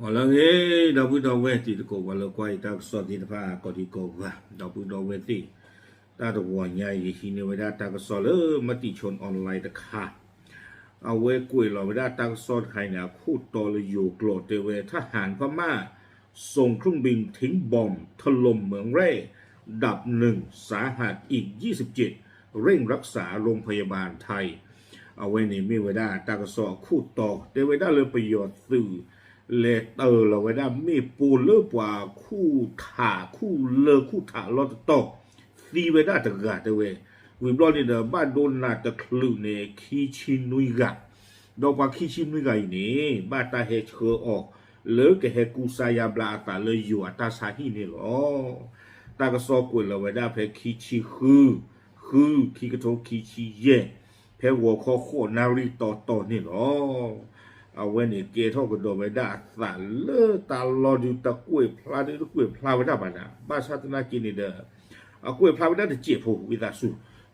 အိၣ်လၢအဂ့ၤ ဒီပုၢ်ဒီဝဲၢ်တံၤသကိး ပှၤလၢကွၢ်ယတၢ်ကစီၣ်သ့ၣ်တဖၣ် ကိးဒံကိးဂၤ ဒီပုၢ်ဒီဝဲၢ်သ့ၣ်, တၢ်တဂီၤညါအံၤ ယဟံးန့ၢ်ဝဲဒၣ်တၢ်ကစီၣ်လၢ မတံၤဆိ online တခါ, အဝဲကွဲးလီၤဝဲဒၣ်တၢ်ကစီၣ်တခါအံၤန့ၣ် အခိၣ်တီလၢယိၤကျိာ်တဲဝဲ ทหารพม่าส่งเครื่องบินทิ้งบอมบ์ถล่มเหมืองแร่ ดับหนึ่ง สาหัสอีกยี่สิบเจ็ด เร่งรักษาโรงพยาบาลไทย အဝဲန့ၣ်မ့ၢ်ဝဲဒၣ်တၢ်ကစီၣ်အခိၣ်တီ တဲဝဲဒၣ်လၢပယီၤသုး လဲၤတၢၤလီၤဝဲဒၣ်မ့ၣ်ပိၢ်လၢပှၤခူၣ်ထး ခူၣ်လၢခူၣ်ထးအလီၢ်တတီၤ သံဝဲဒၣ်တဂၤတဲဝဲ, ဝံၤဘျီန့ၣ်ဒီး ဘၣ်ဒိနးတချုးန့ၣ် ခံဆံနွံဂၤ, ဒီးပှၤခံဆံနွံဂၤအံၤန့ၣ် ဘၣ်တၢ်ဟဲဆှၢအီၤ လၢကဟဲကူစါယါဘျါအသးလၢယိၤအတၢ်ဆါဟံၣ်န့ၣ်လီၤ. တၢ်ကစီၣ်ကွဲးလီၤဝဲဒၣ်ဖဲခံဆံဃု ဃု ခံကထိခံဆံယဲၢ် ဖဲဂီၤခီဃိးနၣ်ရံၣ်တီတီန့ၣ်လီၤ. အဝဲန့ၣ်ကဲထီၣ်ကဒီးဝဲဒၣ်အသးလၢတၢ်လီၢ်ဒုး တကွဲးဖျါဒုးတကွဲးဖျါဝဲဒၣ်ဘၣ်နၤ, ဘၣ်ဆၣ်သနာ်က့န့ၣ်ဒီး အကွဲးဖျါဝဲဒၣ်တစဲးဖိဝံသးစူ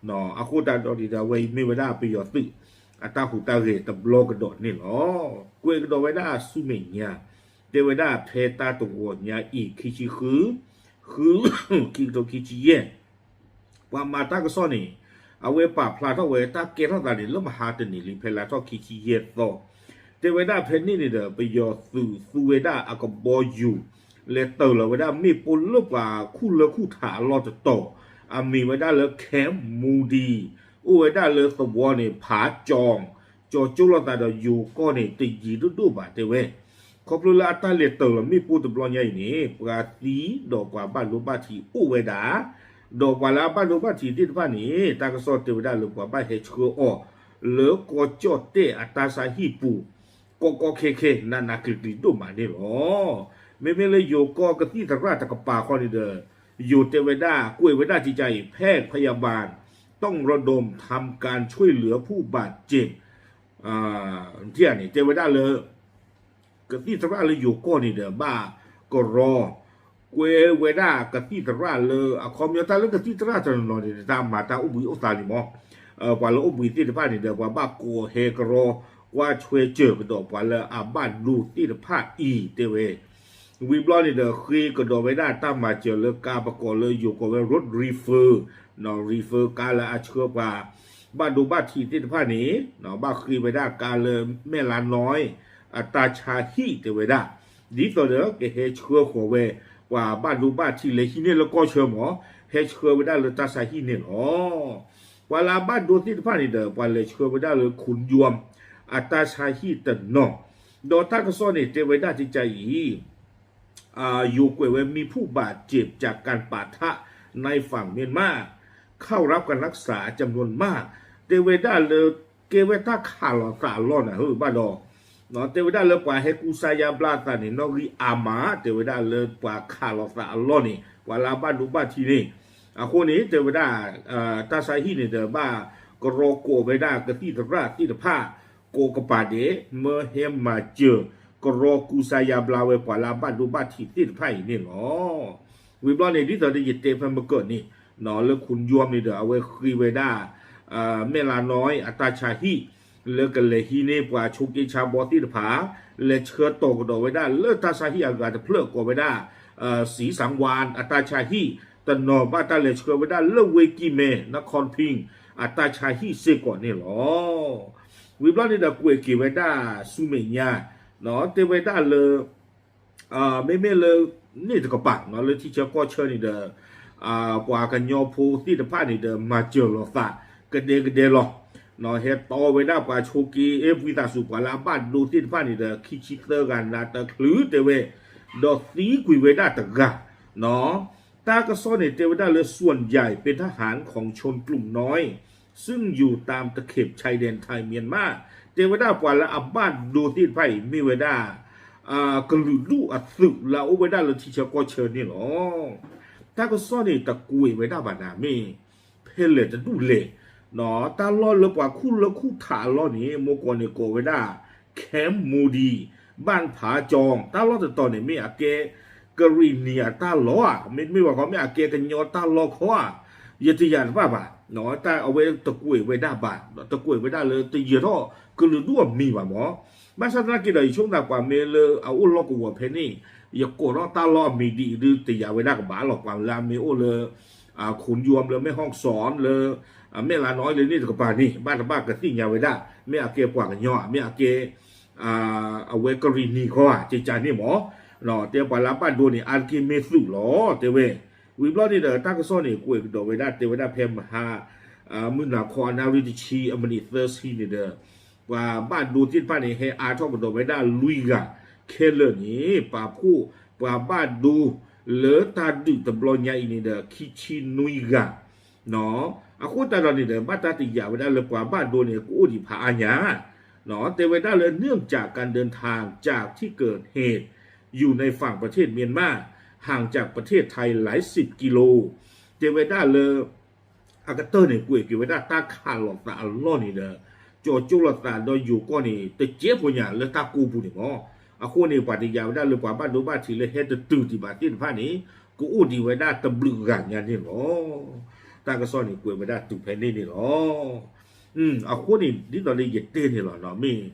ၤ, အဃိသတးဒီးဒ်သိးဝဲအံၤမ့ၢ်ဝဲဒၣ်ပယီၤသုး အတၢ်ဟူးတၢ်ဂဲၤတဘျီကဒီးန့ၣ်လီၤ. ကွဲးကဒီးဝဲဒၣ်ဆူမဲာ်ညါ, တဲဝဲဒၣ်ဖဲတၢ်တဂီၤညါအံၤ ခံဆံဃု ဃု ခံကထိခံဆံယဲၢ် ပှၤမၤတၢ်ကစီၣ်န့ၣ် အဝဲပာ်ဖျါထီၣ်ဝဲတၢ်ကဲထီၣ်သးန့ၣ် လၢမဟါတနံၤလံ ဖဲလါထီၣ်ခံဆံယဲၢ်သီ, တဲဝဲဒၣ်ဖဲန့ၣ်န့ၣ်ဒီး ပယီၤသုးသူဝဲဒၣ်အကဘီယူၤ လဲၤတၢၤလီၤဝဲဒၣ်မ့ၣ်ပိၢ်လၢပှၤခူၣ်လၢခူၣ်ထးအလီၢ်တတီၤ, အမံၤဝဲဒၣ်လၢ Camp Moody, အိၣ်ဝဲဒၣ်လၢသဝီန့ၣ် ဖးကၠီၤ, ကၠီၤကၠိလိာ်သးဒီးယိၤကီၢ်န့ၣ် တယံၤဒိၣ်ဒိၣ်ဘၣ်တဲဝဲ ခီဖျိလၢအတၢ်လဲၤတၢၤလီၤမ့ၣ်ပိၢ်တဘျီညါအံၤန့ၣ် ပှၤသံဒီးပှၤဘၣ်ဒိဘၣ်ထံးအိၣ်ဝဲဒၣ်, ဒီးပှၤလၢအဘၣ်ဒိဘၣ်ထံးသ့ၣ်တဖၣ်န့ၣ် တၢ်ကစီၣ်တဲဝဲဒၣ်လၢပှၤဘၣ်ဟဲဆှၢအီၤ လၢကီၢ်ကၠီၣ်တဲၣ်အတၢ်ဆါဟံၣ်ပူၤ ကီကီခဲခဲ နးနးကျံၤကျံၤဒိၣ်မးန့ၣ်လီၤ. မ့မ့ၢ်လၢယိၤကီၢ်ကသံၣ်သရၣ်တကပၤဃီန့ၣ်ဒီး ယိၤတဲဝဲဒၣ် ကွဲးဝဲဒၣ်ကကါအံၤ แพทย์พยาบาลต้องระดมทำการช่วยเหลือผู้บาดเจ็บ ထံၣ်ဧါန့ၣ် တဲဝဲဒၣ်လၢ ကသံၣ်သရၣ်လၢယိၤကီၢ်န့ၣ်ဒီး ဘၣ်ကရီ ကွဲးဝဲဒၣ်ကသံၣ်သရၣ်လၢ အခီပညီတၢ်လၢကသံၣ်သရၣ်တနီၤနီၤန့ၣ် တၢ်မၤတၢ်အိၣ်ဘှံးအိၣ်သါလံမး, ပှၤလၢအိၣ်ဘှံးသ့ၣ်တဖၣ်န့ၣ်ဒီး ပှၤဘၣ်ကိးဟဲကရီ ကွၢ်ဆွဲစၢၤကဒီးပှၤလၢအဘၣ်ဒိသ့ၣ်တဖၣ်အံၤတဲဝဲ ဝံၤဘျီန့ၣ်ဒီး ဃ့ကဒီးဝဲဒၣ်တၢ်မၤစၢၤလၢကါပကိးလၢယိၤကိးဝဲ road refer, refer ကါလၢအဆှၢပှၤ ဘၣ်ဒိဘၣ်ထံးသ့ၣ်တဖၣ်န့ၣ် ဘၣ်ဃ့ဝဲဒၣ်ကါလၢမဲၢ်လါနီၢ် အတၢ်ဆါဟံၣ်တဲဝဲဒၣ်, ဒ်သိးဒီးကဟဲဆှၢဃီၤဝဲ ပှၤဘၣ်ဒိဘၣ်ထံးလဲၤဟံးန့ၢ်လၢကီၢ်ဆၢမး, ဟဲဆှၢဝဲဒၣ်လၢတၢ်ဆါဟံၣ်န့ၣ်လီၤ. ပှၤလၢအဘၣ်ဒိသ့ၣ်တဖၣ်န့ၣ်ဒီး ပှၤလဲၤဆှၢဝဲဒၣ်လၢ ခုၣ်ယွမ် အတၢ်ဆါဟံၣ်တနီၤ, ဒီးတၢ်ကစီၣ်န့ၣ် တဲဝဲဒၣ်ကကါအံၤ ယိၤကွဲးဝဲ มีผู้บาดเจ็บจากการปะทะในฝั่งเมียนมา เข้ารับการรักษาจำนวนมาก တဲဝဲဒၣ်လၢ ကဲဝဲတၢ်ခးလိာ်သးအလီၢ်နၤဧၢဘၣ်ဒီး, တဲဝဲဒၣ်လၢပှၤဟဲကူစါယါဘျါအသးန့ၣ် နီၣ်ဂံၢ်အါမး တဲဝဲဒၣ်လၢပှၤခးလိာ်သးအလီၢ်န့ၣ် ပှၤလၢအဘၣ်ဒိဘၣ်ထံးန့ၣ်, အဃိန့ၣ် တဲဝဲဒၣ် တၢ်ဆါဟံၣ်န့ၣ်ဒီးဘၣ်ကရီကိးဝဲဒၣ်ကသံၣ်သရၣ်သ့ၣ်တဖၣ် ကိးကပၤဒဲး မၢဟဲမၤစၢၤ ကရီကူစါယါဘျါဝဲပှၤလၢအဘၣ်ဒိဘၣ်ထံးသ့ၣ်တဖၣ်အံၤန့ၣ်လီၤ. ဝံၤဘျီန့ၣ် ဒ်သိးဒီးယတဲဖဲမုၢ်ကၢၢ်န့ၣ် လၢ ခုၣ်ယွမ် န့ၣ်ဒီး အဝဲဃ့ဝဲဒၣ် မဲၢ်လါနီၢ် အတၢ်ဆါဟံၣ် လၢကလဲၤဟံးန့ၢ်ပှၤဆိးက့ဆါဘီသ့ၣ်တဖၣ် လဲၤဆှၢတီၤကဒီးဝဲဒၣ်လၢတၢ်ဆါဟံၣ်အဂၤတဖျၢၣ်ကိးဝဲဒၣ် စံစၣ်ဝါ အတၢ်ဆါဟံၣ် တနီၤဘၣ်တၢ်လဲၤဆှၢဝဲဒၣ်လၢဝ့ၢ်ကံၢ်မဲ နခီၣ်ဖံၣ် အတၢ်ဆါဟံၣ်စ့ၢ်ကီးန့ၣ်လီၤ. ဝံၤဘျီန့ၣ်ဒီးကွဲးက့ၤဝဲဒၣ်ဆူမဲာ်ညါ တဲဝဲဒၣ်လၢ မ့မ့ၢ်လၢ န့ၣ်တကပၤ လၢထံဆၢကီၢ်ဆၢန့ၣ်ဒီး ပှၤကညီဖိသ့ၣ်တဖၣ်န့ၣ်ဒီး မၤစၢၤလိာ်သး ကဒဲကဒဲလီၤ. ဟဲတီဝဲဒၣ်ပှၤဆိးက့ အဲ ဝံသးစူၤ ပှၤလၢအဘၣ်ဒိသ့ၣ်တဖၣ်န့ၣ်ဒီး ခံဆံသၢဂၤ နးတချုးတဲဝဲ ဒီးသံကွံာ်ဝဲဒၣ်တဂၤ တၢ်ကစီၣ်န့ၣ်တဲဝဲဒၣ်လၢ ส่วนใหญ่เป็นทหารของชนกลุ่มน้อย ซึ่งอยู่ตามตะเข็บชายแดนไทยเมียนมา တဲဝဲဒၣ်ပှၤလၢအဘၣ်ဒိသ့ၣ်တဖၣ်အံၤ မ့ၢ်ဝဲဒၣ် ကလုာ်ဒူၣ်အသုးလၢအအိၣ်ဝဲဒၣ်လၢထံဆၢကီၢ်ဆၢန့ၣ်လီၤ. တၢ်ကစီၣ်န့ၣ်တကွဲးဝဲဒၣ်ဘၣ်နၤ မ့ၢ်ဖဲလဲၣ်တဒူၣ်လဲၣ် တၢ်လီၢ်လၢပှၤခူၣ်လၢခူၣ်ထးအလီၢ်န့ၣ် မိၢ်ကီးန့ၣ်ကိးဝဲဒၣ် Camp Moody ဘၣ်ဖးကၠီၤ တၢ်လီၢ်တတီၤန့ၣ် မ့ၢ်အကဲကရံၣ်နံၣ်အတၢ်လီၢ်ဧါ, မ့တမ့ၢ်ဘၣ်ခီ မ့ၢ်အကဲကညီတၢ်လီၢ်ခီဧါ. ယတယာ်တဘၣ်ဘၣ်, တၢ်အဝဲတကွဲးဝဲဒၣ်ဘၣ်, တကွဲးဝဲဒၣ်လၢတယၢၤထီၣ်ကလုာ်ဒူၣ်အမံၤဘၣ်မၢ်. ဘၣ်ဆၣ်သနာ်က့ဒီး ယဆိကမိၣ်သးပှၤမ့ၢ်လၢအအိၣ်လီၢ်ကဝီၤဖဲန့ၣ် ယကိးထီၣ်တၢ်လီၢ်အမံၤဒ်အံၤဒုး တယာ်ဝဲဒၣ်ကဘၣ်လီၤ. ပှၤလၢအမ့ၢ်အိၣ်လၢ ခိၣ်ယူၢ် လၢမဲၢ်ဟီၣ်စီၣ် လၢမဲၢ်လးနီၢ်လၢန့ၣ်တကပၤန့ၣ် ဘၣ်တဘၣ်ကသ့ၣ်ညါဝဲဒၣ် မ့ၢ်အကဲပှၤကညီ မ့ၢ်အကဲ အဝဲကရံၣ်နံၤခီဧါ ကကန့ၣ်မၢ်. တဲပှၤလၢအဘၣ်ဒိန့ၣ် အါတက့ၢ်မ့ၢ်သုးလီၤ တဲဝဲ. ဝံၤဘျီန့ၣ်ဒီး တၢ်ကစီၣ်န့ၣ် ကွဲးကဒီးဝဲဒၣ် တဲဝဲဒၣ်ဖဲမဟါ မုၢ်နၤခီအနၣ်ရံၣ်တဆံအမံးနံးသၢဆံန့ၣ်ဒီး ပှၤဘၣ်ဒိသ့ၣ်တဖၣ်န့ၣ် ဟဲအါထီၣ်ကဒီးဝဲဒၣ်လွံၢ်ဂၤခဲလၢာ်န့ၣ် ပာ်ဖှိၣ်ပှၤဘၣ်ဒိလၢတၢ်ဒုးတဘျီညါအံၤန့ၣ်ဒီး ခံဆံနွံဂၤ အဃိသတးဒီးန့ၣ်ဒီး ဘၣ်တၢ်တယာ်ဝဲဒၣ်လၢပှၤဘၣ်ဒိန့ၣ် ကအိၣ်ဒံးဖးအါညါ တဲဝဲဒၣ်လၢ เนื่องจากการเดินทางจากที่เกิดเหตุอยู่ในฝั่งประเทศเมียนมา ห่างจากประเทศไทยหลายสิบกิโล တဲဝဲဒၣ်လၢ အကတၢၢ်န့ၣ် ကွဲးက့ၤဝဲဒၣ်တၢ်ခးလိာ်သးအလီၢ်န့ၣ်ဒီး ကၠီၤကၠိလိာ်သးဒီးယိၤကီၢ်န့ၣ် တကဲဖိညါလၢတၢ်ကိးပူၤန့ၣ်မၢ်. အဃိန့ၣ် ပှၤတယာ်ဝဲဒၣ်လၢပှၤဘၣ်ဒိဘၣ်ထံးလၢဟဲတတုၤဒံးဘၣ်သ့ၣ်တဖၣ်န့ၣ် ကအိၣ်ဒံးဝဲဒၣ်တဘျုးဂၤညါန့ၣ်လီၤ. တၢ်ကစီၣ်န့ၣ် ကွဲးဝဲဒၣ်တုၤဖဲန့ၣ်န့ၣ်လီၤ. အဃိန့ၣ် ဒ်သိးလၢယတဲန့ၣ်လီၤ မ့ၢ်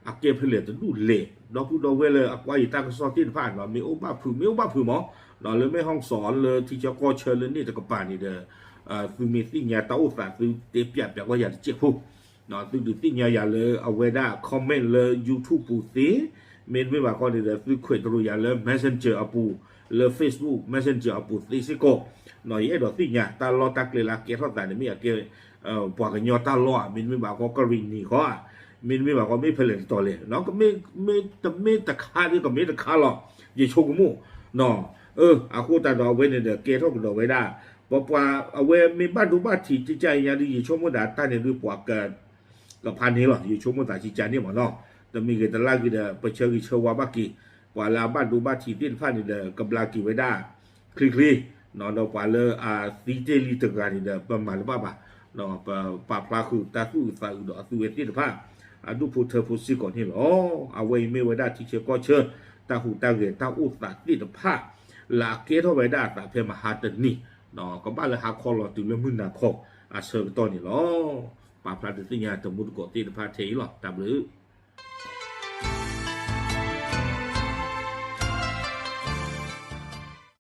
အကဲဖဲလဲၣ်တဒူၣ်လဲၣ် ဒီပုၢ်ဒီဝဲၢ်လၢအကွၢ်ယတၢ်ကစီၣ်သ့ၣ်တဖၣ် မ့ၢ်အိၣ်ဘၣ်ဖုး မ့ၢ်အိၣ်ဘၣ်ဖုးမၢ် လၢမဲၢ်ဟီၣ်စီၣ် လၢထံဆၢကီၢ်ဆၢလၢန့ၣ်တကပၤန့ၣ်ဒီး သုမ့ၢ်သ့ၣ်ညါတၢ်အိၣ်သး သုတဲပၠးပၠးကွၢ်ယၤတစဲးဖိ သုဒုးသ့ၣ်ညါယၤလၢအဝဲဒၣ် comment လၢ YouTube ပူၤသ့, မ့တမ့ၢ်ဘၣ်ဃီန့ၣ်ဒီး သုခွဲးတရူးယၤလၢ Messenger အပူၤ, လၢ Facebook Messenger အပူၤသ့စ့ၢ်ကီး, ယအဲၣ်ဒိးသ့ၣ်ညါ တၢ်လီၢ်တၢ်ကျဲလၢအကဲထီၣ်သးန့ၣ် မ့ၢ်အကဲ ပှၤကညီတၢ်လီၢ်ဧါ, မ့တမ့ၢ်ဘၣ်ဃီကရံၣ်နံၤဃီဧါ, မ့တမ့ၢ်ဘၣ်ဃီမ့ၢ်ဖဲလဲၣ်တတီၤလဲၣ်, မ့ၢ်တမ့ၢ်တခါဒီးကမ့ၢ်တခါလီၤ, ယဆိကမိၣ် အဃိသတးဒီးအဝဲန့ၣ်ဒီး ကဲထီၣ်ကဒီးဝဲဒၣ် ပပှၤ အဝဲမ့ၢ်ဘၣ်ဒိဘၣ်ထံးကကညါဒုး ယဆိကမိၣ်ဒၣ်တၢ်န့ၣ်ဒုး ပှၤက ကဖးန့ၣ်လီၤ, ယဆိကမိၣ်သးကကန့ၣ်မၢ်နီၤ, တမံၤဂ့ၤတလါဂ့ၤဒီး ပဆၢဂ့ၤဆၢဝါဘၣ်က့ၤ ပှၤလၢအဘၣ်ဒိဘၣ်ထံးသ့ၣ်တဖၣ်န့ၣ်ဒီး ကဘျါက့ၤဝဲဒၣ် ချ့ချ့, ဒီးပှၤလၢအသံတ့ၢ်လံတဂၤန့ၣ်ဒီး ပမၤတဘၣ်ဘၣ်, ပပာ်ဖျါဃုာ်တၢ်သူၣ်အုးသးအုးဒီးအသုဝဲသ့ၣ်တဖၣ် အဒူၣ်ဖိထၢဖိစ့ၢ်ကီးန့ၣ်လီၤ. အဝဲအံၤမ့ၢ်ဝဲဒၣ်ထံဆၢကီၢ်ဆၢ တၢ်ဟူးတၢ်ဂဲၤတၢ်အိၣ်သးသ့ၣ်တဖၣ် လၢအကဲထီၣ်ဝဲဒၣ်အသးဖဲမဟါတနံၤ, ကဘၣ်လၢဟါခီလီၤတုၤလၢမုၢ်နၤခီအဆၢကတီၢ်န့ၣ်လီၤ. ပာ်ဖျါဒုးသ့ၣ်ညါတမူတကိးသ့ၣ်တဖၣ်ထဲအံၤလီၤ. တၢ်ဘျုး